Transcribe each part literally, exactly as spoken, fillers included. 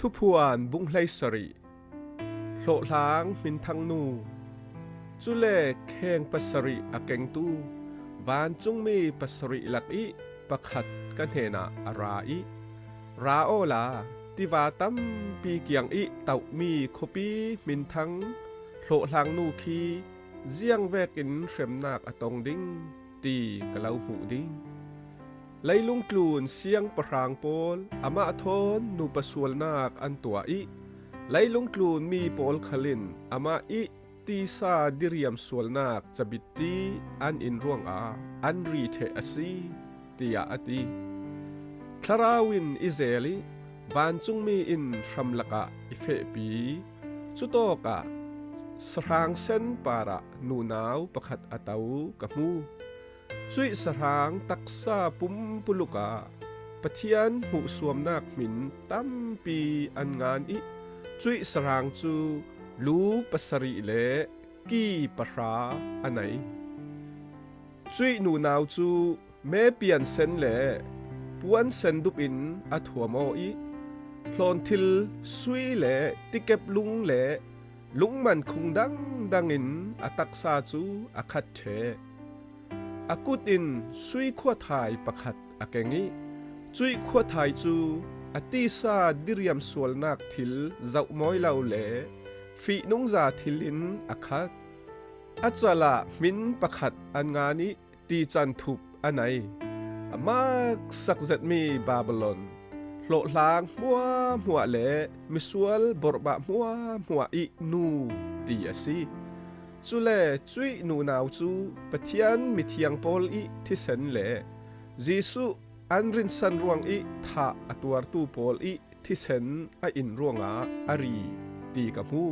Thuphuan bung hleisarih. Hlawhhlang hminthangnu. Cule kheng pasarih a kengtu vancungmi pasarih lakih pakhat ka hnenah a ra ih, "Ra awla tiva tampi kiangih tauhmi khuapi hminthang hlawhhlangnu khi ziang vekin hremnak a tong ding ti ka lo hmuh ding. Leilungtlun siangpahrang pawl amah thawn nupa sualnak an tuah ih, leilungtlun mi pawl khal in amah ih tisa diriam sualnak cabitti an in ruangah an ri ṭheh a si," tiah a ti. Thlarau in i zel ih vancungmi in hram lakah i fehpi. Cutawkah sahrang sen parah nunau pakhat a to ka hmu. Cuih sahrang taksa pumpuluk ah Pathian hmuhsuamnak hmin tampi an ngan ih, cuih sahrang cu lu pasarih le ki pahra a nei. Cuih nunau cu mepian sen le puan sen dup in a thuam aw ih, hlawnthil sui le tikeplung le lungmankhung dangdang in a taksa cu a khat ṭheh. A kut in sui khuathai pakhat a keng ih, cuih khuathai cu a tisa diriam sualnak thil zohmawi lo le fihnungza thil in a khat. A cal ah hmin pakhat an ngan ih tican thup a nei. A maksak zetmi Babylon, hlawhhlang hmuahhmuah le misual borhbah hmuahhmuah ih nu ti a si. Cule cuih nunau cu Pathian mithiang pawl ih thisen le Jesuh an rinsan ruangih thah a tuartu pawl ih thisen a in ruangah a ri ti ka hmu.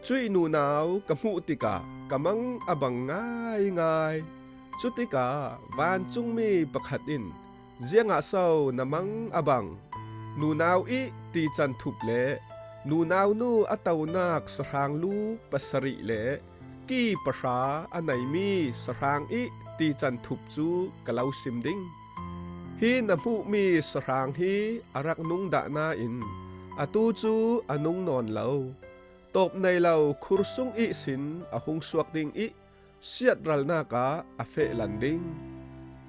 Cuih nunau ka hmuh tikah ka mang a bang ngaingai. Cutikah vancungmi pakhat in, "Ziangah so na mang a bang? Nunau ih tican thup le nunau nu a tonak sahrang lu pasarih le ki pahra a neimi sahrang ih tican thup cu ka lo sim ding. Hi na hmuhmi sahrang hi a rak nung dah nain atu cu a nung nawn lo. Tawp nei lo khur sung ihsin a hung suak ding ih siatralnak ah a fehlan ding.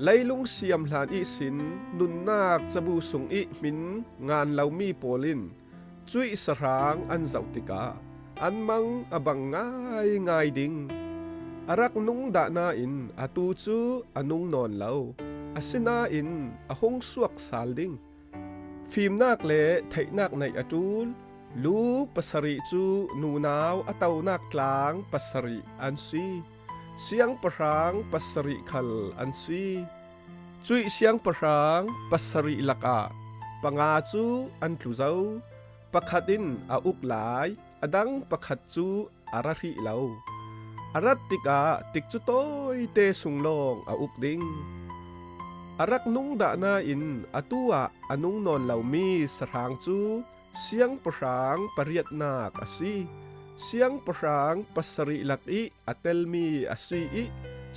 Leilung siamhlan ihsin nunnak cabu sungih hmin ngan lomi pawl in cuih sahrang an zoh tikah an mang a bang ngaingai ding. A rak nung dah nain atu cu a nung nawn lo, asinain a hung suak sal ding. Fimnak le theihnak neih a ṭul lu pasarih cu nunau a tonak tlang pasarih an si. Siangpahrang pasarih khal an si. Cuih siangpahrang pasarih lakah panga cu an tlu zo. Pakhat in a uk lai, a dang pakhat cu a ra hrih lo. A rat tikah tikcu tawite sung lawng a uk ding. A rak nung dah nain atu ah a nung nawn lomi sahrang cu siangpahrang pariatnak a si. Siangpahrang pasarih lakih a telmi a si ih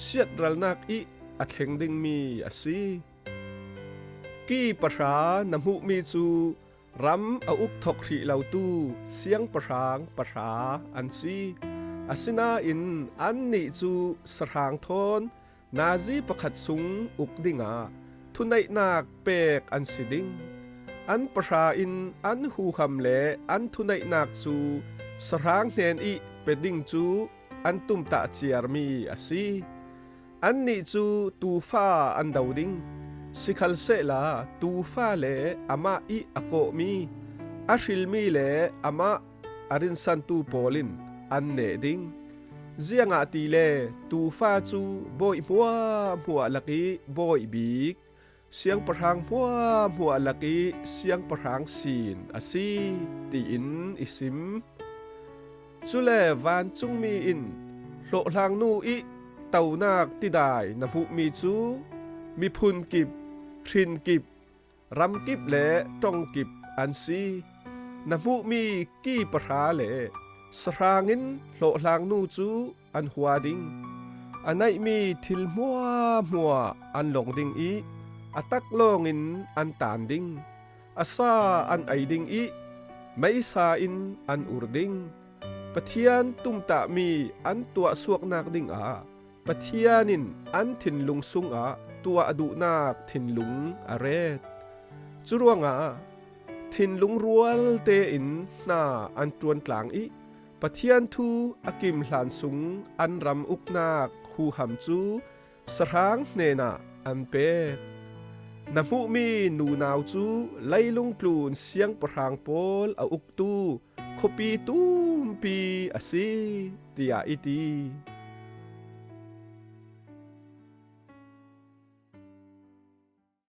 siatralnak ih a thleng dingmi a si. Ki pahra na hmuhmi cu ram a uk thok hrih lotu siangpahrang pahra an si. Asinain annih cu sahrang thawn nazi pakhat sung uk dingah thuneihnak pek an si ding. An pahra in an huham le an thuneihnak cu sahrang hnenih pe ding cu an tumtah ciarmi a si. Annih cu tuufa an do ding. Sikhalsehla tuufa le amah ih a kawhmi, a hrilmi le amah a rinsantu pawl in an neh ding. Ziangahtile tuufa cu bawi hmuahhmuah lakih bawi bik, siangpahrang hmuahhmuah lakih siangpahrang sin a si, tiin i sim. Cule vancungmi in, "Hlawhhlangnu ih tonak tidai na hmuhmi cu miphun kip, hrin kip, ram kip le ṭong kip an si. Na hmuhmi ki pahra le sahrang in hlawhhlangnu cu an hua ding. A neihmi thil hmuahhmuah an lawng ding ih a tak lawngin an taan ding. A sa an ei ding ih meisa in an ur ding. Pathian tumtahmi an tuahsuaknak dingah Pathian in an thinlung sungah tuah duhnak thinlung a ret. Curuangah thinlung rual tein hna an ṭuantlang ih Pathian thu a kim hlan sung an ram uknak huham cu sahrang hnenah an pek. Na hmuhmi nunau cu leilung tlun siangpahrang pawl a uktu khuapi tumpi a si, tiah i ti.